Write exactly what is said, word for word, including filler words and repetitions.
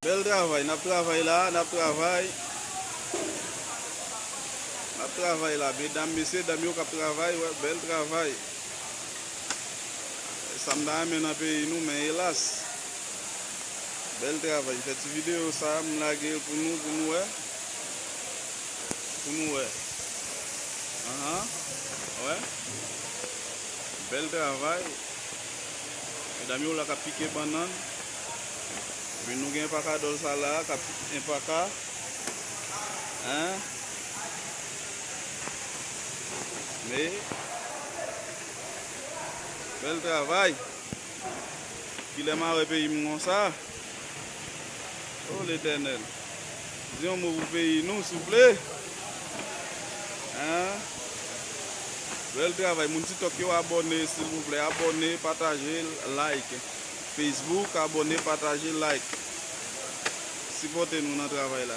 Bèl travay, n ap travay la, n ap travay. N ap travay la, medam, mesye, dam yo k ap travay, wè, bèl travay. Sa m ta renmen nan peyi nou, men elas. Bèl travay, m fè ti videyo sa, m lage l pou nou, pou nou wè. Pou nou wè. Anhan. Wè. Bèl travay. Medam yo la k ap pike bannann. Epi nou gen enpakadòl sa la, k ap enpaka. Hein? Men, bèl travay. Kilè m a wè peyi m konsa? O Letènèl, di yon mo pou peyi nou, souple. Hein? Bèl travay. Moun TikTok yo, abòne, silvouplè. Abòne, pataje, like. Facebook, abòne, pataje, like. Sipòte nou nan travay la.